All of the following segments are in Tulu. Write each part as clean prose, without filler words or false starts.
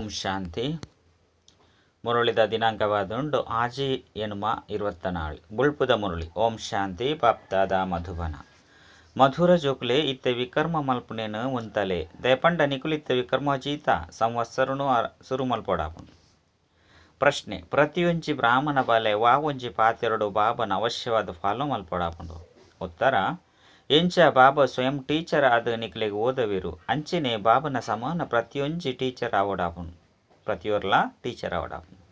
ಓಂ ಶಾಂತಿ. ಮುರಳಿದ ದಿನಾಂಕವಾದುಂಡು 6/8/24. ಬುಳ್ಪುದ ಮುರಳಿ. ಓಂ ಶಾಂತಿ. ಬಾಪ್ತಾದ ಮಧುಬನ. ಮಧುರ ಜೋಕುಲೆ ಇತ್ತೆ ವಿಕರ್ಮ ಮಲ್ಪುನೇನು ಉಂತಲೆ ದಯಪಂಡ ನಿಕುಲಿತ್ತೆ ವಿಕರ್ಮ ಜೀತ ಸಂವತ್ಸರನು ಸುರು ಮಲ್ಪೊಡಾಪುಂಡು. ಪ್ರಶ್ನೆ: ಪ್ರತಿಯೊಂಜಿ ಬ್ರಾಹ್ಮಣ ಬಾಲೆ ವಾ ಒಂಜಿ ಪಾತೆರಡು ಬಾಬನ ಅವಶ್ಯವಾದ ಫಾಲೋ ಮಲ್ಪೊಡಾಪುಂಡು? ಉತ್ತರ: ಎಂಚ ಬಾಬಾ ಸ್ವಯಂ ಟೀಚರ್ ಆದ್ ನಿಕ್ಲೆಗ್ ಓದವಿರು ಅಂಚೆನೆ ಬಾಬನ ಸಮಾನ ಪ್ರತಿಯೊಂಜಿ ಟೀಚರ್ ಆವೊಡಾಪುಂಡು. ಪ್ರತಿಯೊರ್ಲ ಟೀಚರ್ ಆವೊಡಾಪುಂಡು.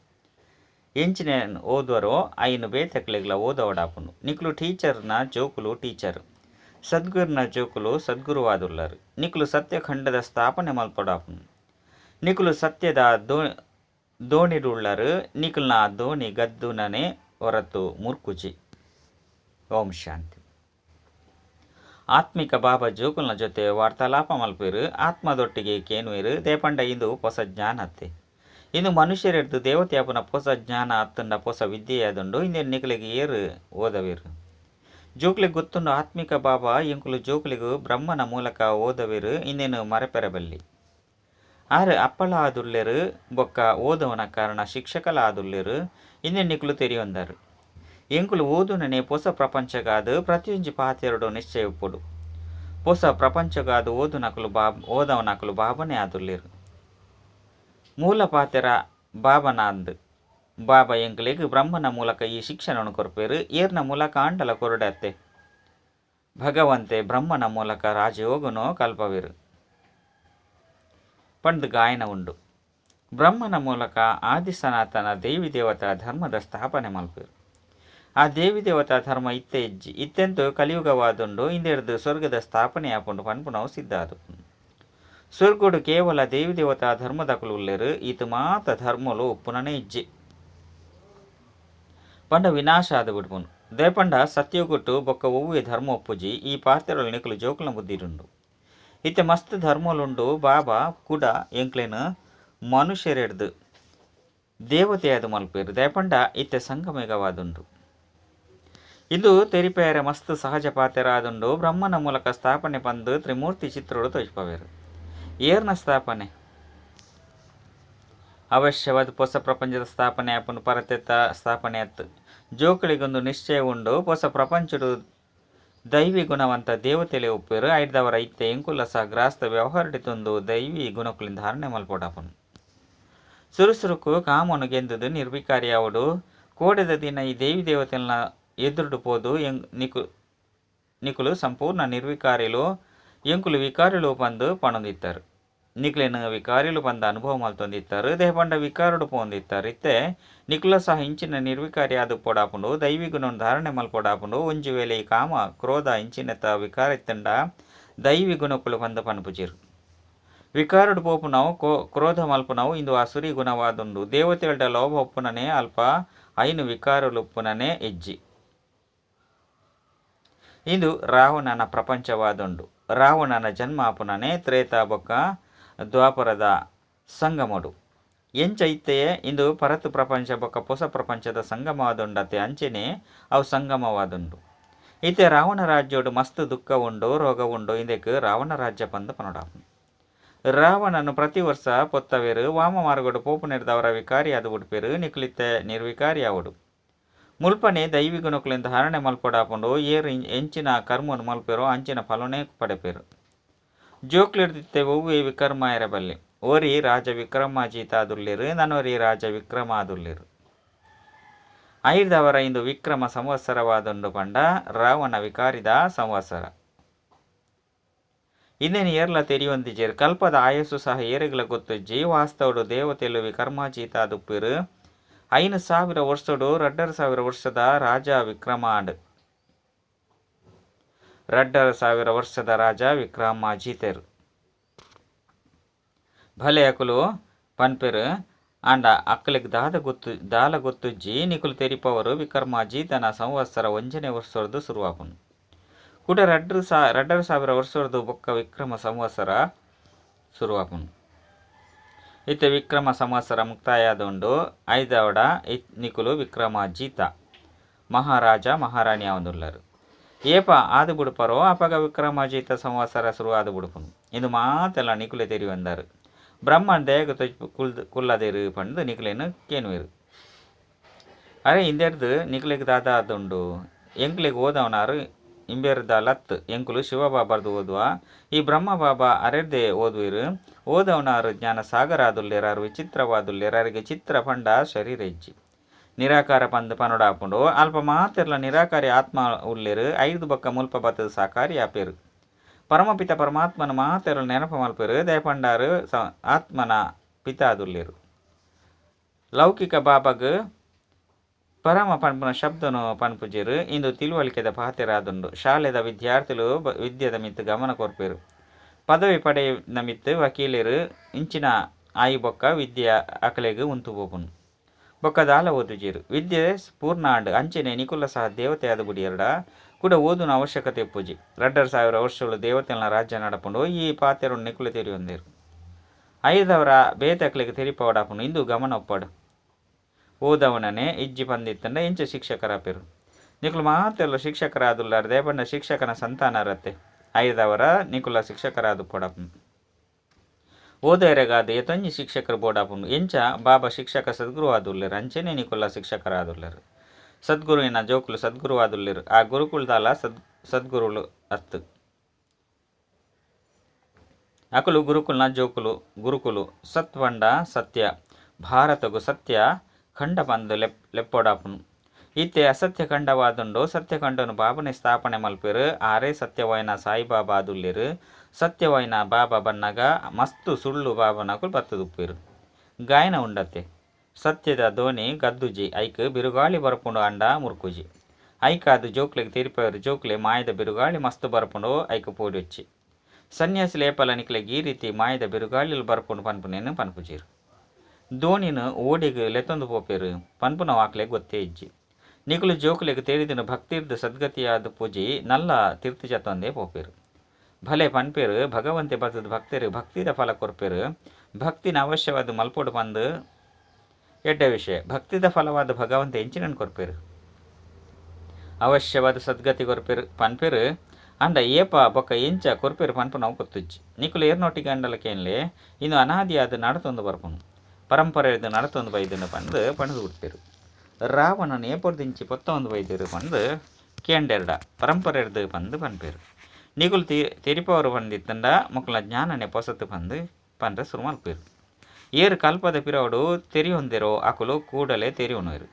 ಎಂಚಿನ ಓದುವರೋ ಐನು ಬೇತಕ್ಲೆಗ್ಲ ಓದವಡಾಪುಂಡು. ನಿಕ್ಲು ಟೀಚರ್ನ ಜೋಕುಲು ಟೀಚರ್, ಸದ್ಗುರುನ ಜೋಕುಲು ಸದ್ಗುರುವಾದುಲ್ಲರು. ನಿಕ್ಲು ಸತ್ಯಖಂಡದ ಸ್ಥಾಪನೆ ಮಲ್ಪೊಡಾಪುಂಡು. ನಿಕ್ಲು ಸತ್ಯದ ದೋಣಿಡುಳ್ಳರು. ನಿಕ್ಲ್ನ ದೋಣಿ ಗದ್ದುನನೆ ಹೊರತು ಮುರ್ಕುಜಿ. ಓಂ ಶಾಂತಿ. ಆತ್ಮಿಕ ಬಾಬಾ ಜೋಕುಲ್ನ ಜೊತೆ ವಾರ್ತಾಲಾಪ ಮಲ್ಪೇರು, ಆತ್ಮದೊಟ್ಟಿಗೆ ಕೇನುವೇರು. ದೇಪಂಡ ಇಂದು ಹೊಸ ಜ್ಞಾನತ್ತೆ. ಇಂದು ಮನುಷ್ಯರೆಡ್ದು ದೇವತೆ ಆಪುನ ಪೊಸ ಜ್ಞಾನ ಅತ್ತಂಡ ಪೊಸ ವಿದ್ಯೆಯಾದುಂಡು. ಇಂದು ನಿಕ್ಲೆಗ್ ಏರು ಓದವೇರು? ಜೋಕ್ಲೆಗ್ ಗೊತ್ತುಂಡು ಆತ್ಮಿಕ ಬಾಬಾ ಎಂಕುಲು ಜೋಕ್ಲೆಗ್ ಬ್ರಹ್ಮನ ಮೂಲಕ ಓದವೇರು. ಇಂದೇನು ಮರೆಪೆರಬಲ್ಲಿ. ಆರು ಅಪ್ಪಳ ಆದುಲ್ಲೆರು ಬೊಕ್ಕ ಓದವನ ಕಾರಣ ಶಿಕ್ಷಕಲ ಆದುಲ್ಲೆರು. ಇಂದೇನು ನಿಕ್ಲು ತೆರಿಯೊಂದರು. ಎಂಕುಲು ಓದುನನೆ ಪೊಸ ಪ್ರಪಂಚಗಾದು ಪ್ರತಿಯೊಂಜಿ ಪಾತೆರಡು ನಿಶ್ಚಯ ಉಪ್ಪುಡು. ಪೊಸ ಪ್ರಪಂಚಗಾದು ಓದುನಕುಲು ಓದವನಕುಲು ಬಾಬನೇ ಆದುಲ್ಲೆರು. ಮೂಲ ಪಾತೆರ ಬಾಬನಾಂದ್. ಬಾಬಾ ಎಂಕುಲೆಗ್ ಬ್ರಹ್ಮನ ಮೂಲಕ ಈ ಶಿಕ್ಷಣವನ್ನು ಕೊರ್ಪೇರು. ಏರ್ನ ಮೂಲಕ ಆಂಡಲ ಕೊರಡತ್ತೆ. ಭಗವಂತೆ ಬ್ರಹ್ಮನ ಮೂಲಕ ರಾಜಯೋಗನು ಕಲ್ಪವೇರು ಪಂದ್ ಗಾಯನ ಉಂಡು. ಬ್ರಹ್ಮನ ಮೂಲಕ ಆದಿ ಸನಾತನ ದೇವಿ ದೇವತಾ ಧರ್ಮದ ಸ್ಥಾಪನೆ ಮಲ್ಪೇರು. ಆ ದೇವಿ ದೇವತಾ ಧರ್ಮ ಇತ್ತೆ ಇಜ್ಜಿ. ಇತ್ತೆಂತು ಕಲಿಯುಗವಾದುಂಡು. ಇಂದೆಡ್ದು ಸ್ವರ್ಗದ ಸ್ಥಾಪನೆ ಆಪುಂಡು ಪನ್ಪುನವು ಸಿದ್ಧ ಆದು. ಸ್ವರ್ಗುಡು ಕೇವಲ ದೇವಿ ದೇವತಾ ಧರ್ಮದಕುಲು ಉಲ್ಲೆರು. ಈತ ಮಾತ ಧರ್ಮಲು ಉಪ್ಪುನನೇ ಇಜ್ಜಿ. ಪಂಡ ವಿನಾಶ ಆದ ಬಿಡ್ಪುನು. ದೇಪಂಡ ಸತ್ಯಗುಟ್ಟು ಬೊಕ್ಕ ಒವ್ವೆ ಧರ್ಮ ಒಪ್ಪುಜಿ. ಈ ಪಾತೆರಲು ನಿಕುಲು ಜೋಕುಲ ಬುದ್ಧಿರುಂಡು. ಇತ್ತೆ ಮಸ್ತ್ ಧರ್ಮಲುಂಡು. ಬಾಬಾ ಕುಡ ಎಂಕ್ಲೆನ್ ಮನುಷ್ಯರೆಡ್ದು ದೇವತೆಯಾದ ಮಲ್ಪೇರು. ದಯಪಂಡ ಇತ್ತೆ ಸಂಗಮೇಗವಾದುಂಡು. ಇಂದು ತೆರಿಪೇರೆ ಮಸ್ತ್ ಸಹಜ ಪಾತೆರ ಆದುಂಡು. ಬ್ರಹ್ಮನ ಮೂಲಕ ಸ್ಥಾಪನೆ ಪಂದು ತ್ರಿಮೂರ್ತಿ ಚಿತ್ರಡು ತೋಜ್ಪವೇರು. ಏರ್ನ ಸ್ಥಾಪನೆ ಅವಶ್ಯವಾದ ಹೊಸ ಪ್ರಪಂಚದ ಸ್ಥಾಪನೆ ಆಪುಂಡು. ಪರತೆತ ಸ್ಥಾಪನೆ ಅತ್ತು. ಜೋಕುಳಿಗೊಂದು ನಿಶ್ಚಯ ಉಂಡು. ಹೊಸ ಪ್ರಪಂಚಡು ದೈವಿ ಗುಣವಂತ ದೇವತೆಲೆ ಉಪ್ಪೇರು. ಐಡ್ದವರ ಇತ್ತೆ ಎಂಕುಲ ಸಹ ಗ್ರಾಸ್ತ ವ್ಯವಹಾರಡಿತೊಂದು ದೈವಿ ಗುಣಕುಲಿನ ಧಾರಣೆ ಮಲ್ಪೊಡಾಪುಂಡು. ಸುರುಸುರುಕು ಕಾಮನು ಗೆಂದುದು ನಿರ್ವಿಕಾರಿಯಾವಡು. ಕೋಡೆದ ದಿನ ಈ ದೇವಿ ದೇವತೆಲ್ನ ಎದುರುಡು ಪೋದು ನಿಕುಲು ಸಂಪೂರ್ಣ ನಿರ್ವಿಕಾರಿಲು, ಎಂಕುಲು ವಿಕಾರಿಲು ಪಂದು ಪಣೊಂದಿತ್ತಾರೆ. ನಿಕ್ಲೆನ್ ವಿಕಾರಿಲು ಪಂದ ಅನುಭವ ಮಲ್ತೊಂದಿತ್ತಾರೆ. ದೇಹಪಂಡ ವಿಕಾರುಡು ಪೋಂದಿತ್ತಾರೆ. ಇತ್ತೆ ನಿಕುಲ ಸಹ ಇಂಚಿನ ನಿರ್ವಿಕಾರಿ ಆದ್ ಪೊಡಾಪುಂಡು. ದೈವಿ ಗುಣವನ್ನು ಧಾರಣೆ ಮಲ್ಪೊಡಾಪುಂಡು. ಒಂಜಿ ವೇಳೆ ಈ ಕಾಮ ಕ್ರೋಧ ಇಂಚಿನತ ವಿಕಾರ ಇತ್ತಂಡ ದೈವಿ ಗುಣಕುಲು ಪಂದ ಪನ್ಪುಜೆರು. ವಿಕಾರುಡು ಪೋಪುನವು ಕ್ರೋಧ ಮಲ್ಪುನವು ಇಂದು ಅಸುರಿ ಗುಣವಾದುಂಡು. ದೇವತೆಲ್ಡ ಲೋಭ ಉಪ್ಪುನನೆ ಅಲ್ಪ ಐನು ವಿಕಾರುಲು ಉಪ್ಪುನನೆ ಇಜ್ಜಿ. ಇಂದು ರಾವಣನ ಪ್ರಪಂಚವಾದುಂಡು. ರಾವಣನ ಜನ್ಮ ಆಪುನನೆ ತ್ರೇತ ಬೊಕ್ಕ ದ್ವಾಪರದ ಸಂಗಮಡು. ಎಂಚ ಇತ್ತೆಯೇ ಇಂದು ಪರತ್ ಪ್ರಪಂಚ ಬೊಕ್ಕ ಪೊಸ ಪ್ರಪಂಚದ ಸಂಗಮವಾದುಂಡತೆ ಅಂಚೆನೆ ಅವು ಸಂಗಮವಾದುಂಡು. ಇತ್ತೆ ರಾವಣ ರಾಜ್ಯೋಡು ಮಸ್ತ್ ದುಃಖ ಉಂಡು, ರೋಗ ಉಂಡು. ಇಂದಕ್ಕೆ ರಾವಣ ರಾಜ್ಯ ಪಂದ ಪನೊಡಾಪುಂಡು. ರಾವಣನು ಪ್ರತಿ ವರ್ಷ ಪೊತ್ತವೇರು. ವಾಮ ಮಾರ್ಗಡು ಪೋಪುನೆರ್ದವರ ವಿಕಾರಿ ಆದ್ ಉಡ್ಪೇರು. ನಿಕ್ಲಿತ್ತೆ ನಿರ್ವಿಕಾರಿ ಆವಡು. ಮುಲ್ಪನೆ ದೈವಿ ಗುಣಕುಲಿನ ಧಾರಣೆ ಮಲ್ಪೊಡಾಪುಂಡು. ಏರು ಎಂಚಿನ ಕರ್ಮನು ಮಲ್ಪೇರೋ ಅಂಚಿನ ಫಲನೇ ಪಡೆಪೇರು. ಜೋಕ್ಲೆಡ್ದಿತ್ತೆ ಒವ್ವೆ ವಿಕರ್ಮ ಬಲ್ಲೆ. ಓರಿ ರಾಜ ವಿಕ್ರಮಾಜೀತ ಆದುಲ್ಲೆರು, ನನೊರಿ ರಾಜ ವಿಕ್ರಮ ಆದುಲ್ಲೆರು. ಐದವರ ಇಂದು ವಿಕ್ರಮ ಸಂವತ್ಸರವಾದುಂಡು. ಪಂಡ ರಾವಣ ವಿಕಾರಿದ ಸಂವತ್ಸರ. ಇಂದೇನು ಏರ್ಲ ತೆರಿಯೊಂದಿಜೆರ್. ಕಲ್ಪದ ಆಯಸ್ಸು ಸಹ ಏರೆಗ್ಲ ಗೊತ್ತುಜ್ಜಿ. ವಾಸ್ತವಡು ದೇವತೆಲು ವಿಕರ್ಮಾಜೀತ ಆದುಪ್ಪೇರು. 5000 ವರ್ಷಡು 2500 ವರ್ಷದ ರಾಜ ವಿಕ್ರಮಾಂಡ್. 2500 ವರ್ಷದ ರಾಜ ವಿಕ್ರಮಾಜೀತರು. ಭಲೆ ಅಕುಲು ಪನ್ಪೆರು. ಆಂಡ ಅಕ್ಕಲಿಗ್ ದಾದ ಗೊತ್ತು ದಾಲ ಗೊತ್ತುಜ್ಜಿ. ನಿಕುಲು ತೆರಿಪವರು ವಿಕ್ರಮಾಜೀತನ ಸಂವತ್ಸರ 1ನೇ ವರ್ಷದ್ದು ಶುರುವಾಪುಂಡು. ಕುಡ 2500 ವರ್ಷದ್ದು ಬೊಕ್ಕ ವಿಕ್ರಮ ಸಂವತ್ಸರ ಶುರುವಾಪುಂಡು. ಇತ್ತೆ ವಿಕ್ರಮ ಸಂವತ್ಸರ ಮುಕ್ತಾಯ ಆದುಂಡು. ಐದವಡ ನಿಕುಲು ವಿಕ್ರಮಾಜೀತ ಮಹಾರಾಜ ಮಹಾರಾಣಿ ಆವೊಂದುಲ್ಲರು. ಏಪ ಆದು ಬುಡುಪರೋ ಅಪಗ ವಿಕ್ರಮಾಜೀತ ಸಂವತ್ಸರ ಶುರು ಆದು ಬುಡುಪುಂಡು. ಇಂದು ಮಾತೆಲ್ಲ ನಿಕುಲೆ ತೆರಿಯೊಂದರು. ಬ್ರಹ್ಮನ್ ದಯಗ ಕುಲ್ಲದೇರು ಪಂದು ನಿಕ್ಲೆನ್ ಕೇನುವೆರು. ಅರೆ ಇಂದೆರ್ದು ನಿಕ್ಲೆಗ್ ದಾದಾದುಂಡು ಎಂಕ್ಲೆಗ್ ಓದವನಾರು ಇಂಬೆರ್ದ ಲತ್ ಎಂಕುಲು ಶಿವಬಾಬರ್ದು ಓದುವ ಈ ಬ್ರಹ್ಮ ಬಾಬಾ ಅರೆರ್ದೇ ಓದುವೆರು ಓದವನಾರು ಜ್ಞಾನ ಸಾಗರಾದುಲ್ಲೆರಾರು ವಿಚಿತ್ರವಾದುಲ್ಲೆರ್ ಅರೆಗೆ ಚಿತ್ರ ಪಂಡ ಶರೀರ ಇಜ್ಜಿ ನಿರಾಕಾರ ಪಂದ್ ಪನೊಡಾಪುಂಡು ಅಲ್ಪ ಮಾತೆರ್ಲ ನಿರಾಕಾರಿ ಆತ್ಮ ಉಲ್ಲೆರು ಐದು ಬೊಕ್ಕ ಮುಲ್ಪ ಬತ್ತದ ಸಾಕಾರಿ ಆಪೇರು ಪರಮಪಿತ ಪರಮಾತ್ಮನ ಮಾತೆರ್ಲ ನೆನಪು ಮಲ್ಪೆರು ದಯಪಂಡಾರು ಆತ್ಮನ ಪಿತಾದುಲ್ಲೆರು ಲೌಕಿಕ ಬಾಬಾಗ್ ಪರಮ ಪನ್ಪುನ ಶಬ್ದನು ಪನ್ಪುಜೆರು ಇಂದು ತಿಳುವಳಿಕೆದ ಪಾತೆರಾದುಂಡು ಶಾಲೆದ ವಿದ್ಯಾರ್ಥಿಲು ವಿದ್ಯೆದ ಮಿತ್ತ್ ಗಮನ ಕೊರ್ಪೆರು ಪದವಿ ಪಡೆಯಿನ ಮಿತ್ತ್ ವಕೀಲರು ಇಂಚಿನ ಆಯಿ ಬೊಕ್ಕ ವಿದ್ಯೆ ಅಕಲೆಗ್ ಉಂತು ಪೋಪುಂಡು ಬೊಕ್ಕ ದಾಲ ಓದುಜೆರು ವಿದ್ಯೆ ಪೂರ್ಣ ಆಂಡ್ ಅಂಚನೆ ನಿಕುಲ ಸಹ ದೇವತೆ ಆದ್ ಬುಡಿಯೆರ್ಡ ಕೂಡ ಓದುನ ಅವಶ್ಯಕತೆ ಇಪ್ಪುಜಿ 2500 ವರ್ಷಗಳು ದೇವತೆನ ರಾಜ್ಯ ನಡಪುಂಡು ಈ ಪಾತೆರೊನು ನಿಕುಲು ತೆರಿಯೊಂದೆರು ಐದವರ ಬೇತೆ ಅಕಲೆಗ್ ತೆರಿಪಾವೊಡಾಪುಂಡು ಇಂದು ಗಮನ ಒಪ್ಪಡು ಓದವನನೆ ಇಜ್ಜಿ ಪಂದಿತ್ತಂಡ ಇಂಚ ಶಿಕ್ಷಕರಾಪೆರು ನಿಕುಲು ಮಾತೆಲ್ಲ ಶಿಕ್ಷಕರಾದುಲ್ಲಾರ್ ದೇಪಂಡ ಶಿಕ್ಷಕನ ಸಂತಾನರತ್ತೆ ಐದವರ ನಿಕುಲ ಶಿಕ್ಷಕರಾದು ಪೊಡಾಪುಂಡು ಓದೆರೆಗಾದ ಏತೊಂಜಿ ಶಿಕ್ಷಕರು ಬೋಡಾಪುಂಡು ಎಂಚ ಬಾಬಾ ಶಿಕ್ಷಕ ಸದ್ಗುರು ಆದುಲ್ಲೆರು ಅಂಚನೆ ನಿಕುಲ ಶಿಕ್ಷಕರಾದುಲ್ಲೆರು ಸದ್ಗುರುವಿನ ಜೋಕುಲು ಸದ್ಗುರು ಆದುಲ್ಲೆರು ಆ ಗುರುಕುಲ್ದಾಲ ಸದ್ಗುರುಲು ಅತ್ತು ಅಕುಲು ಗುರುಕುಲ್ನ ಜೋಕುಲು ಗುರುಕುಲು ಸತ್ವಂಡ ಸತ್ಯ ಭಾರತಗು ಸತ್ಯ ಖಂಡ ಪಂದು ಲೆಪ್ಪೊಡಾಪುನು ಇತ್ತೆ ಅಸತ್ಯ ಖಂಡವಾದುಂಡು ಸತ್ಯಖಂಡನು ಬಾಬನೆ ಸ್ಥಾಪನೆ ಮಲ್ಪೆರು ಆರೇ ಸತ್ಯವಾಯಿನ ಸಾಯಿಬಾಬಾ ಆದುಲ್ಲೆರು ಸತ್ಯವಾಯಿನ ಬಾಬಾ ಬನ್ನಗ ಮಸ್ತು ಸುಳ್ಳು ಬಾಬನಕುಲು ಬತ್ತದುಪ್ಪೆರು ಗಾಯನ ಉಂಡತ್ತೆ ಸತ್ಯದ ಧೋನಿ ಗದ್ದುಜಿ ಐಕ್ ಬಿರುಗಾಳಿ ಬರಪುಂಡು ಅಂಡ ಮುರ್ಕುಜಿ ಐಕಾದು ಜೋಕ್ಲೆಗ್ ತೆರಿಪೆರು ಜೋಕ್ಲೆ ಮಾಯದ ಬಿರುಗಾಳಿ ಮಸ್ತು ಬರಪುಂಡು ಐಕ್ ಪೋಡಿಯೊಚ್ಚಿ ಸನ್ಯಾಸಿ ಲೇಪಲ ನಿಕ್ಲೆಗ್ ಈ ರೀತಿ ಮಾಯದ ಬಿರುಗಾಳಿಲು ಬರಪುಂಡು ಪನ್ಪುನೇನು ಪನ್ಪುಜೆರು ಧೋನಿನ ಓಡಿಗ್ ಲೆತ್ತೊಂದು ಪೋಪೆರು ಪನ್ಪುನ ವಾಕ್ಲೆಗ್ ಗೊತ್ತೇ ಇಜ್ಜಿ ನಿಕುಲು ಜೋಕುಲೆಗ್ ತೇರಿದಿನ ಭಕ್ತಿರ್ದು ಸದ್ಗತಿಯಾದ ಪೂಜಿ ನಲ್ಲ ತೀರ್ಥ ಜತ್ತೊಂದೇ ಪೋಪೆರು ಭಲೆ ಪನ್ಪೆರು ಭಗವಂತೆ ಬತ್ತದ ಭಕ್ತರು ಭಕ್ತಿದ ಫಲ ಕೊರ್ಪೆರು ಭಕ್ತಿನ ಅವಶ್ಯವಾದ ಮಲ್ಪೊಡು ಪಂದು ಎಡ್ಡೆ ವಿಷಯ ಭಕ್ತಿದ ಫಲವಾದ ಭಗವಂತ ಎಂಚಿನನ್ ಕೊರ್ಪೆರು ಅವಶ್ಯವಾದ ಸದ್ಗತಿ ಕೊರ್ಪೆರು ಪನ್ಪೆರು ಅಂಡ ಏಪ ಬೊಕ್ಕ ಎಂಚ ಕೊರ್ಪೆರು ಪನ್ಪುನವು ಗೊತ್ತುಜ್ಜಿ ನಿಕುಲು ಏರ್ನೊಟ್ಟಿಗೆ ಅಂಡಲಕೇನ್ಲೆ ಇನ್ನು ಅನಾದಿಯಾದ ನಡತೊಂದು ಬರ್ಪುನು ಪರಂಪರೆ ನಡತೊಂದು ಬೈದನ್ನು ಪಂದು ಪಣದು ಬಿಡ್ಪೆರು ರಾವಣನ ಏಪೊರ್ದಿಂಚಿ ಪೊತ್ತೊಂದು ಬೈದರು ಪಂದು ಕೇಂಡೆರ್ಡ ಪರಂಪರೆರ್ದು ಪಂದು ಪನ್ಪೆರು ನಿಕುಲು ತೆರಿಪವರು ಪಂದಿತ್ತಂಡ ಮೊಕ್ಕಲ ಜ್ಞಾನನೆ ಪೊಸತ್ತು ಪಂದು ಪಂಡ್ರೆ ಶುರು ಮಲ್ಪೆರು ಏರು ಕಲ್ಪದ ಪಿರವಡು ತೆರಿಯೊಂದಿರೋ ಅಕುಲು ಕೂಡಲೇ ತೆರಿಯೊನುವೆರು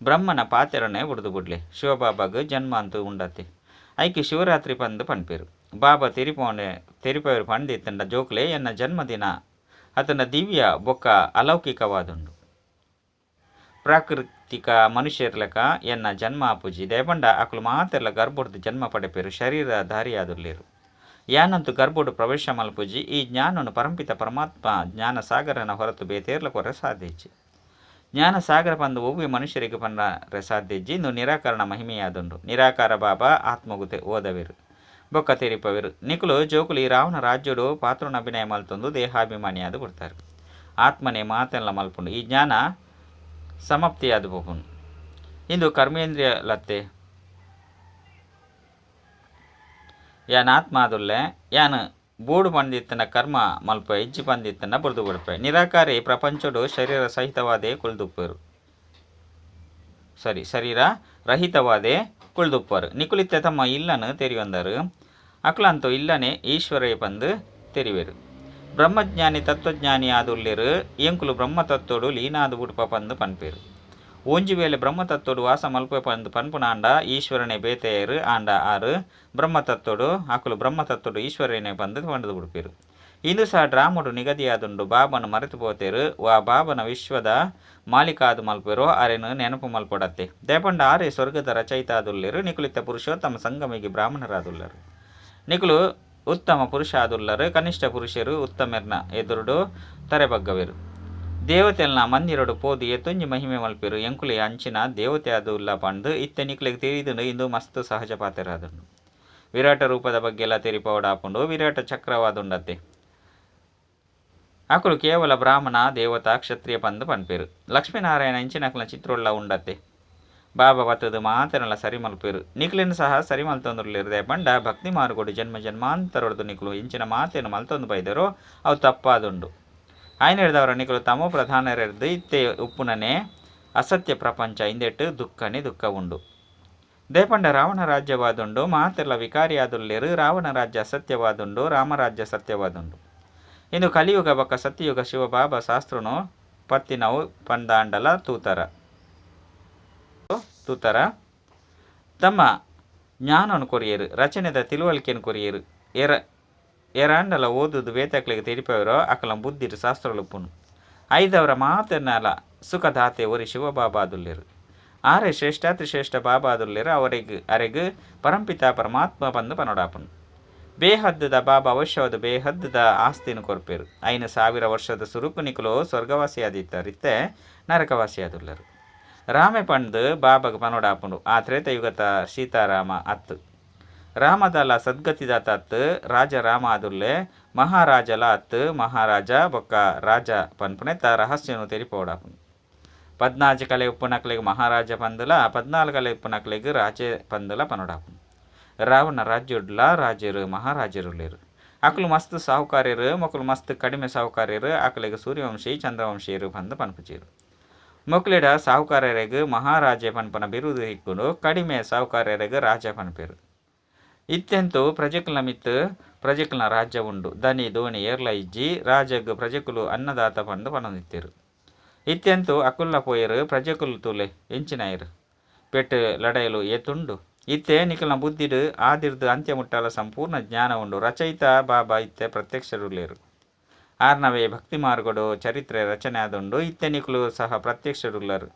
ಬ್ರಹ್ಮನ ಪಾತೆರನೆ ಬುಡ್ದು ಬುಡ್ಲೆ ಶಿವಬಾಬಾಗ್ ಜನ್ಮ ಅಂತೂ ಉಂಡತ್ತೆ ಐಕೆ ಶಿವರಾತ್ರಿ ಪಂದು ಪನ್ಪೆರು ಬಾಬಾ ತೆರಿಪವರು ಪಂದಿತ್ತಂಡ ಜೋಕ್ಲೆ ಎನ್ನ ಜನ್ಮದಿನ ಆತನ ದಿವ್ಯ ಬೊಕ್ಕ ಅಲೌಕಿಕವಾದುಂಡು ಪ್ರಾಕೃತಿಕ ಮನುಷ್ಯರ್ಲಕ ಎನ್ನ ಜನ್ಮ ಆಪುಜಿ ದಯಪಂಡ ಅಕುಲು ಮಾತೆರ್ಲ ಗರ್ಭೊಡ್ದು ಜನ್ಮ ಪಡೆಪೆರು ಶರೀರ ಧಾರಿಯಾದುಲ್ಲೆರು ಯಾನಂತು ಗರ್ಭೊಡು ಪ್ರವೇಶ ಮಲ್ಪುಜಿ ಈ ಜ್ಞಾನನು ಪರಂಪಿತ ಪರಮಾತ್ಮ ಜ್ಞಾನ ಸಾಗರನ ಹೊರತು ಬೇತೇರ್ಲ ಕೊರ ಸಾಧ್ಯ ಇಜ್ಜಿ ಜ್ಞಾನ ಸಾಗರ ಪಂದು ಒವ್ವೆ ಮನುಷ್ಯರಿಗೆ ಪಂಡ ಸಾಧ್ಯ ಇಜ್ಜಿ ಇಂದು ನಿರಾಕರಣ ಮಹಿಮೆಯಾದುಂಡು ನಿರಾಕಾರ ಬಾಬಾ ಆತ್ಮಗುತೆ ಓದವೆರು ಬೊಕ್ಕ ತೆರಿಪವೆರು ನಿಕುಲು ಜೋಕುಲು ಈ ರಾವಣ ರಾಜ್ಯಡು ಪಾತ್ರನ ಅಭಿನಯ ಮಲ್ತೊಂದು ದೇಹಾಭಿಮಾನಿಯಾದ ಕೊಡ್ತಾರೆ ಆತ್ಮನೇ ಮಾತೆಲ್ಲ ಮಲ್ಪುಂಡು ಈ ಜ್ಞಾನ ಸಮಾಪ್ತಿಯಾದ ಪೋಪುಂಡು ಇಂದು ಕರ್ಮೇಂದ್ರಿಯ ಲತ್ತೆ ಯಾನ್ ಆತ್ಮ ಆದುಲ್ಲೆ ಯಾನ್ ಬೋಡು ಪಂದಿತ್ತನ ಕರ್ಮ ಮಲ್ಪ ಇಜ್ಜಿ ಪಂದಿತ್ತನ ಬುರ್ದು ಬಿಡ್ಪೆ ನಿರಾಕಾರಿ ಪ್ರಪಂಚಡು ಶರೀರ ಸಹಿತವಾದೇ ಕುಳ್ದುಪ್ಪರು ಸರಿ ಶರೀರ ರಹಿತವಾದೇ ಕುಳ್ದುಪ್ಪರು ನಿಕುಲಿತ್ತೆ ತಮ್ಮ ಇಲ್ಲನು ತೆರಿಯೊಂದರು ಅಕ್ಲಂತೂ ಇಲ್ಲನೆ ಈಶ್ವರೇ ಪಂದು ತೆರಿವೆರು ಬ್ರಹ್ಮಜ್ಞಾನಿ ತತ್ವಜ್ಞಾನಿ ಆದುಲ್ಲೆರು ಎಂಕುಲು ಬ್ರಹ್ಮತತ್ವಡು ಲೀನಾದು ಬುಡ್ಪ ಪಂದು ಪನ್ಪೆರು ಒಂಜಿ ವೇಳೆ ಬ್ರಹ್ಮತತ್ವಡು ವಾಸ ಮಲ್ಪೆ ಪಂದು ಪನ್ಪುನ ಆಂಡ ಈಶ್ವರನೇ ಬೇತೆಯರು ಆಂಡ ಆರು ಬ್ರಹ್ಮತತ್ವಡು ಅಕುಲು ಬ್ರಹ್ಮತತ್ವಡು ಈಶ್ವರನೇ ಪಂದು ಪಂಡದು ಬಿಡ್ಪೆರು ಇಂದು ಸಹ ಡ್ರಾಮಡು ನಿಗದಿಯಾದುಂಡು ಬಾಬನ ಮರೆತು ಪೋತೇರು ವಾ ಬಾಬನ ವಿಶ್ವದ ಮಾಲೀಕಾದು ಮಲ್ಪೆರೋ ಅರೆನು ನೆನಪು ಮಲ್ಪೊಡತ್ತೆ ದೇಪಂಡ ಆರೆ ಸ್ವರ್ಗದ ರಚಯಿತ ಆದುಲ್ಲೆರು ನಿಕುಲಿತ ಪುರುಷೋತ್ತಮ ಸಂಗಮಿಗೆ ಬ್ರಾಹ್ಮಣರಾದುಲ್ಲರು ನಿಕುಲು ಉತ್ತಮ ಪುರುಷ ಆದುಲ್ಲರು ಕನಿಷ್ಠ ಪುರುಷರು ಉತ್ತಮೆರ್ನ ಎದುರುಡು ತರೆಬಗ್ಗವೆರು ದೇವತೆಲ್ನ ಮಂದಿರಡು ಪೋದು ಎತ್ತೊಂಜಿ ಮಹಿಮೆ ಮಲ್ಪೆರು ಎಂಕುಲೆ ಅಂಚಿನ ದೇವತೆ ಆದುಲ್ಲ ಪಂದು ಇತ್ತೆ ನಿಕುಲೆಗ್ ತೆರಿದುಂಡು ಇಂದು ಮಸ್ತ್ ಸಹಜ ಪಾತೆರಾದುಂಡು ವಿರಾಟ ರೂಪದ ಬಗ್ಗೆ ಎಲ್ಲ ತೆರಿಪವಡಾಪುಂಡು ವಿರಾಟ ಚಕ್ರವಾದುಂಡತ್ತೆ ಅಕುಲು ಕೇವಲ ಬ್ರಾಹ್ಮಣ ದೇವತಾ ಕ್ಷತ್ರಿಯ ಪಂದು ಪನ್ಪೆರು ಲಕ್ಷ್ಮೀನಾರಾಯಣ ಇಂಚಿನಕುಲ ಚಿತ್ರೋಳ್ಳ ಉಂಡತ್ತೆ ಬಾಬಾ ಬತ್ತದು ಮಾತೆರಲ್ಲ ಸರಿ ಮಲ್ಪೆರು ನಿಕ್ಲೆನ್ ಸಹ ಸರಿ ಮಲ್ತೊಂದುರ್ಲಿರದೆ ಪಂಡ ಭಕ್ತಿ ಮಾರುಗೊಡು ಜನ್ಮ ಜನ್ಮಾಂತರೊಡ್ದು ನಿಕ್ಲು ಇಂಚಿನ ಮಾತೆನು ಮಲ್ತೊಂದು ಬೈದರು ಅವು ತಪ್ಪಾದುಂಡು. ಆಯ್ನೆಡ್ದವರ ನಿಕುಲು ತಮೋ ಪ್ರಧಾನರೆರ್ದ್ ಇತ್ತೆ ಉಪ್ಪುನನೆ ಅಸತ್ಯ ಪ್ರಪಂಚ ಇಂದೆಟ್ ದುಃಖನೇ ದುಃಖ ಉಂಡು. ದೇಪಂಡ ರಾವಣ ರಾಜ್ಯವಾದುಂಡು ಮಾತೆರ್ಲ ವಿಕಾರಿಯಾದುಲ್ಲೇರು ರಾವಣ ರಾಜ್ಯ ಅಸತ್ಯವಾದುಂಡು ರಾಮರಾಜ್ಯ ಸತ್ಯವಾದುಂಡು. ಇಂದು ಕಲಿಯುಗ ಬೊಕ್ಕ ಸತ್ಯಯುಗ ಶಿವಬಾಬಾ ಶಾಸ್ತ್ರನು ಪತ್ತಿನವು ಪಂದಾಂಡಲ ತೂತರ ತೂತರ ತಮ್ಮ ಜ್ಞಾನನು ಕೊರಿಯರು ರಚನೆದ ತಿಳುವಳಿಕೆಯನ್ನು ಕೊರಿಯರು ಎರ ಎರಾಂಡಲ ಓದುದು ಬೇತಕ್ಲೆಗ್ ತೆರಿಪವರೋ ಅಕಲ ಬುದ್ಧಿಡ್ ಶಾಸ್ತ್ರಲುಪ್ಪುನು ಐದವರ ಮಾತೆರ್ನಲ ಸುಖದಾತೆ ಒರಿ ಶಿವಬಾಬಾದುಲ್ಲೇರು ಆರೆ ಶ್ರೇಷ್ಠಾತಿ ಶ್ರೇಷ್ಠ ಬಾಬಾದುಲ್ಲೇರು ಅವರಿಗೆ ಅರೆಗ್ ಪರಂಪಿತ ಪರಮಾತ್ಮ ಪಂದ್ ಪನೊಡಾಪುಂಡು. ಬೇಹದ್ದುದ ಬಾಬಾ ಅವಶ್ಯವಾದ ಬೇಹದ್ದುದ ಆಸ್ತಿನ ಕೊರ್ಪೇರು 5000 ವರ್ಷದ ಸುರುಕು ನಿಕುಲು ಸ್ವರ್ಗವಾಸಿಯಾದಿತ್ತಾರೆ ಇತ್ತೆ ನರಕವಾಸಿಯಾದುಲ್ಲರು. ರಾಮೆ ಪಂದ್ ಬಾಬಾಗ್ ಪನೊಡಾಪುಂಡು ಆ ತ್ರೇತಯುಗತ ಸೀತಾರಾಮ ಅತ್ತು ರಾಮದಲ ಸದ್ಗತಿದಾತ ಅತ್ತು ರಾಜ ರಾಮ ಆದುಲ್ಲೆ ಮಹಾರಾಜಲ ಅತ್ತು ಮಹಾರಾಜ ಬೊಕ್ಕ ರಾಜ ಪನ್ಪುನೆತ ರಹಸ್ಯನು ತೆರಿಪೋಡಾಪುಂಡು. 14 ಕಲೆ ಉಪ್ಪುನಕ್ಲೆಗ್ ಮಹಾರಾಜ ಪಂದುಲ 14 ಕಲೆ ಉಪ್ಪುನಕ್ಲೆಗ್ ರಾಜೆ ಪಂದುಲ ಪನೊಡಾಪುಂಡು. ರಾವಣ ರಾಜ್ಯಡ್ಲ ರಾಜರು ಮಹಾರಾಜರುಲ್ಲೇರು ಅಕುಲು ಮಸ್ತ್ ಸಾಹುಕಾರ್ಯರು ಮೊಕುಲು ಮಸ್ತ್ ಕಡಿಮೆ ಸಾಹುಕಾರ್ಯರು ಅಕಲೆಗ್ ಸೂರ್ಯವಂಶಿ ಚಂದ್ರವಂಶಿಯರು ಪಂದ್ ಪನ್ಪುಜೆರು. ಮೊಕ್ಲೆಡ ಸಾಹುಕಾರ್ಯರೆಗ್ ಮಹಾರಾಜೆ ಪನ್ಪುನ ಬಿರುದು ಇಕ್ಕುಂಡು ಕಡಿಮೆ ಸಾಹುಕಾರ್ಯರೆಗ್ ರಾಜ ಪನ್ಪೆರು. ಇತ್ತೆಂತು ಪ್ರಜೆಕುಲ್ನ ಮಿತ್ತ್ ಪ್ರಜೆಕುಲ್ನ ರಾಜ್ಯ ಉಂಡು ದನಿ ದೋಣಿ ಏರ್ಲ ಇಜ್ಜಿ ರಾಜಗ್ ಪ್ರಜೆಕುಲು ಅನ್ನದಾತ ಪಂದ್ ಪನೊಂದಿತ್ತೆರು. ಇತ್ತೆಂತು ಅಕುಲ್ಲ ಪೋಯೆರು ಪ್ರಜೆಕುಲು ತೂಲೆ ಎಂಚಿನಾಯೆರು ಪೆಟ್ಟು ಲಡಾಯಿಲು ಏತುಂಡು. ಇತ್ತೆ ನಿಕಲ್ನ ಬುದ್ಧಿಡ್ ಆದಿರ್ದ್ ಅಂತ್ಯ ಮುಟ್ಟಾಲ ಸಂಪೂರ್ಣ ಜ್ಞಾನ ಉಂಡು ರಚಯಿತ ಬಾಬಾ ಇತ್ತೆ ಪ್ರತ್ಯಕ್ಷರುಲ್ಲೇರು. ಆರ್ನವೇ ಭಕ್ತಿ ಮಾರ್ಗಡು ಚರಿತ್ರೆ ರಚನೆ ಆದುಂಡು ಇತ್ತೆ ನಿಕುಲು ಸಹ ಪ್ರತ್ಯಕ್ಷರುಲ್ಲರು.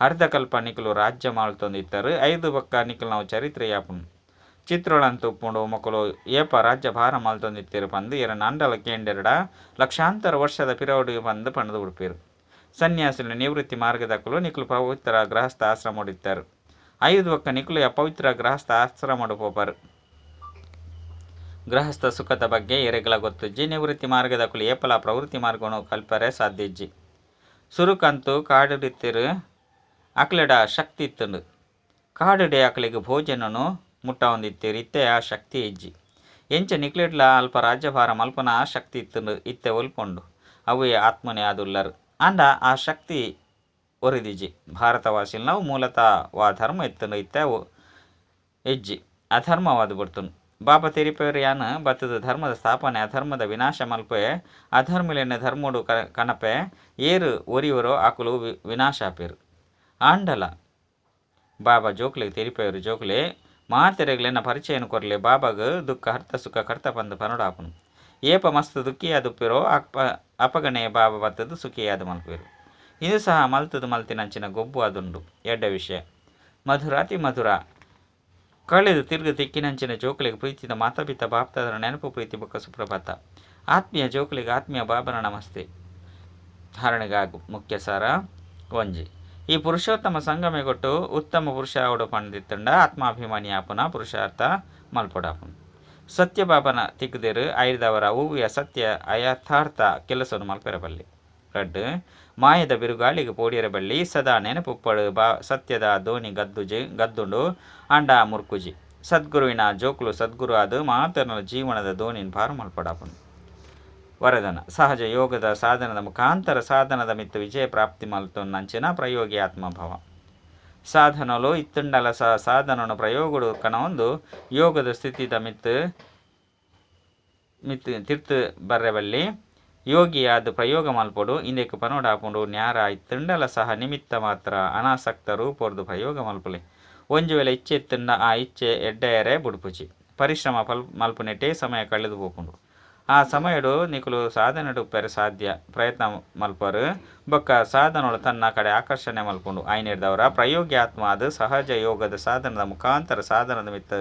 ಅರ್ಧಕಲ್ಪ ನಿಕುಲು ರಾಜ್ಯ ಮಾಳ್ತೊಂದಿತ್ತರು ಐದು ಬೊಕ್ಕ ನಿಕಲ್ನವು ಚರಿತ್ರೆ ಯಾಪುಂಡು. ಚಿತ್ರೊಳಂತು ಉಪ್ಪುಂಡು ಮೊಕುಲು ಏಪ ರಾಜ್ಯ ಭಾರ ಮಾಲ್ತೊಂದಿತ್ತೆರು ಪಂದ್ ಎರ ಅಂಡಲ ಕೇಂಡೆರಡ ಲಕ್ಷಾಂತರ ವರ್ಷದ ಪಿರವಡು ಪಂದ್ ಪಂಡ್ದು ಉಡ್ಪೇರು. ಸನ್ಯಾಸಿಲು ನಿವೃತ್ತಿ ಮಾರ್ಗದಕುಲು ನಿಕುಲು ಪವಿತ್ರ ಗೃಹಸ್ಥ ಆಶ್ರಮಡಿತ್ತಾರೆ ಐದು ಬೊಕ್ಕ ನಿಕುಲು ಅಪವಿತ್ರ ಗೃಹಸ್ಥ ಆಶ್ರಮಡು ಪೋಪರು. ಗೃಹಸ್ಥ ಸುಖದ ಬಗ್ಗೆ ಎರೆಗ್ಲ ಗೊತ್ತುಜ್ಜಿ ನಿವೃತ್ತಿ ಮಾರ್ಗದಕುಲು ಏಪಲ ಪ್ರವೃತ್ತಿ ಮಾರ್ಗನು ಕಲ್ಪರೆ ಸಾಧ್ಯ ಇಜ್ಜಿ. ಸುರುಕಂತು ಕಾಡುಡಿತ್ತೆರು ಅಕ್ಲೆಡ ಶಕ್ತಿ ಇತ್ತುಂಡು ಕಾಡುಡೆ ಅಕ್ಲೆಗ್ ಭೋಜನನು ಮುಟ್ಟಾವೊಂದಿತ್ತೆರು ಇತ್ತೆ ಆ ಶಕ್ತಿ ಇಜ್ಜಿ. ಎಂಚ ನಿಕ್ಲೆಡ್ಲ ಅಲ್ಪ ರಾಜ್ಯಭಾರ ಮಲ್ಪನ ಆ ಶಕ್ತಿ ಇತ್ತುಂಡು ಇತ್ತೆ ಒಲ್ಪೊಂಡು ಅವೇ ಆತ್ಮನೇ ಆದುಲ್ಲರು ಆಂಡ ಆ ಶಕ್ತಿ ಒರಿದಿಜಿ. ಭಾರತವಾಸಿಲ್ ನಾವು ಮೂಲತಃ ವಾ ಧರ್ಮ ಇತ್ತುಂಡು ಇತ್ತೆ ಅವು ಇಜ್ಜಿ ಅಧರ್ಮವಾದ ಬಿಡ್ತುಂಡು. ಬಾಬಾ ತೆರಿಪೇರು ಯಾನ್ ಬತ್ತದ ಧರ್ಮದ ಸ್ಥಾಪನೆ ಅಧರ್ಮದ ವಿನಾಶ ಮಲ್ಪೆ ಅಧರ್ಮಲೆನ ಧರ್ಮಡು ಕನಪೆ ಏರು ಒರಿಯರೋ ಅಕುಲು ವಿನಾಶ ಆಪೇರು. ಆಂಡಲ ಬಾಬಾ ಜೋಕ್ಲೆಗ್ ತೆರಿಪೇರು ಜೋಕ್ಲೆ ಮಾತೆರೆಗ್ಲೆನ ಪರಿಚಯನ ಕೊರ್ಲೆ ಬಾಬಾಗ್ ದುಃಖ ಹರ್ತ ಸುಖ ಕರ್ತ ಪಂದ್ ಪನೊಡಾಪುನು. ಏಪ ಮಸ್ತ್ ದುಃಖಿಯಾದುಪ್ಪೆರೋ ಅಪಗಣೆ ಬಾಬಾ ಬತ್ತದ ಸುಖಿಯಾದ ಮಲ್ಪೇರು. ಇದು ಸಹ ಮಲ್ತದ ಮಲ್ತಿನಂಚಿನ ಗೊಬ್ಬು ಅದುಂಡು ಎಡ್ಡ ವಿಷಯ. ಮಧುರಾತಿ ಮಧುರ ಕಳೆದು ತಿರುಗು ತಿಕ್ಕಿನಂಚಿನ ಜೋಕುಲಿಗೆ ಪ್ರೀತಿದ ಮಾತಾಪಿತ ಬಾಪ್ತಾದರ ನೆನಪು ಪ್ರೀತಿ ಬೊಕ್ಕ ಸುಪ್ರಭಾತ. ಆತ್ಮೀಯ ಜೋಕುಲಿಗೆ ಆತ್ಮೀಯ ಬಾಬನ ನಮಸ್ತೆ. ಧಾರಣೆಗಾಗು ಮುಖ್ಯ ಸಾರ ಒಂಜಿ ಈ ಪುರುಷೋತ್ತಮ ಸಂಗಮೆಗೊಟ್ಟು ಉತ್ತಮ ಪುರುಷ ಅವಡು ಪಂಡಿತ್ತಂಡ ಆತ್ಮಾಭಿಮಾನಿ ಆಪುನ ಪುರುಷಾರ್ಥ ಮಲ್ಪೊಡಾಪುನು. ಸತ್ಯಬಾಬನ ತಿಕ್ಕುದೇರು ಐದವರ ಹೂವಿಯ ಸತ್ಯ ಅಯಥಾರ್ಥ ಕೆಲಸವನ್ನು ಮಲ್ಪೆರಬಲ್ಲಿ. ರಡ್ಡು ಮಾಯದ ಬಿರುಗಾಳಿಗೆ ಪೋಡಿಯರಬಳ್ಳಿ ಸದಾ ನೆನಪುಪ್ಪಡು ಬಾ ಸತ್ಯದ ದೋಣಿ ಗದ್ದುಜಿ ಗದ್ದುಂಡು ಅಂಡ ಮುರ್ಕುಜಿ. ಸದ್ಗುರುವಿನ ಜೋಕುಲು ಸದ್ಗುರು ಅದು ಮಾತನ ಜೀವನದ ದೋಣಿನ ಪಾರು ಮಲ್ಪಡಾಪುನು. ವರದನ ಸಹಜ ಯೋಗದ ಸಾಧನದ ಮುಖಾಂತರ ಸಾಧನದ ಮಿತ್ತು ವಿಜಯ ಪ್ರಾಪ್ತಿ ಮಲ್ತೊನ್ನಂಚಿನ ಪ್ರಯೋಗಿ ಆತ್ಮಭಾವ. ಸಾಧನಲು ಇತ್ತುಂಡಲ ಸಾಧನನು ಪ್ರಯೋಗಡು ಕಣವೊಂದು ಯೋಗದ ಸ್ಥಿತಿದ ಮಿತ್ತು ಮಿತ್ತು ತಿರ್ತು ಬರ್ರೆಬಲ್ಲಿ ಯೋಗಿಯಾದ ಪ್ರಯೋಗ ಮಲ್ಪೊಡು ಇಂದೆಕ್ ಪನೊಡಾಪುಂಡು ನ್ಯಾರ ಇತ್ತುಂಡಲ ಸಹ ನಿಮಿತ್ತ ಮಾತ್ರ ಅನಾಸಕ್ತ ರೂಪೊರ್ದು ಪ್ರಯೋಗ ಮಲ್ಪುಲೆ. ಒಂಜಿ ವೇಳೆ ಇಚ್ಛೆ ಇತ್ತುಂಡ ಆ ಇಚ್ಛೆ ಎಡ್ಡೆಯರೆ ಬುಡ್ಪುಜಿ. ಪರಿಶ್ರಮ ಮಲ್ಪುನೆಟೇ ಸಮಯ ಕಳೆದು ಪೋಪುಂಡು. ಆ ಸಮಯಡು ನಿಕುಲು ಸಾಧನೆಡು ಉಪ್ಪೆರೆ ಸಾಧ್ಯ ಪ್ರಯತ್ನ ಮಲ್ಪರು ಬೊಕ್ಕ ಸಾಧನಗಳು ತನ್ನ ಕಡೆ ಆಕರ್ಷಣೆ ಮಲ್ಪುಂಡು. ಐನೆಡ್ದವರ ಪ್ರಯೋಗಿ ಆತ್ಮ ಅದು ಸಹಜ ಯೋಗದ ಸಾಧನದ ಮುಖಾಂತರ ಸಾಧನದ ಮಿತ್ತು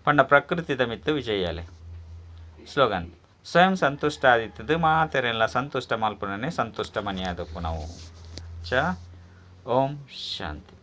ಪಂಡ ಪ್ರಕೃತಿದ ಮಿತ್ತು ವಿಜಯಾಲೆ. ಸ್ಲೋಗನ್ ಸ್ವಯಂ ಸಂತುಷ್ಟ ಆದಿತ್ತದು ಮಾತೆರೆಲ್ಲ ಸಂತುಷ್ಟ ಮಲ್ಪುನನೆ ಸಂತುಷ್ಟ ಮನಿಯಾದಪ್ಪು ನಾವು. ಚ ಓಂ ಶಾಂತಿ.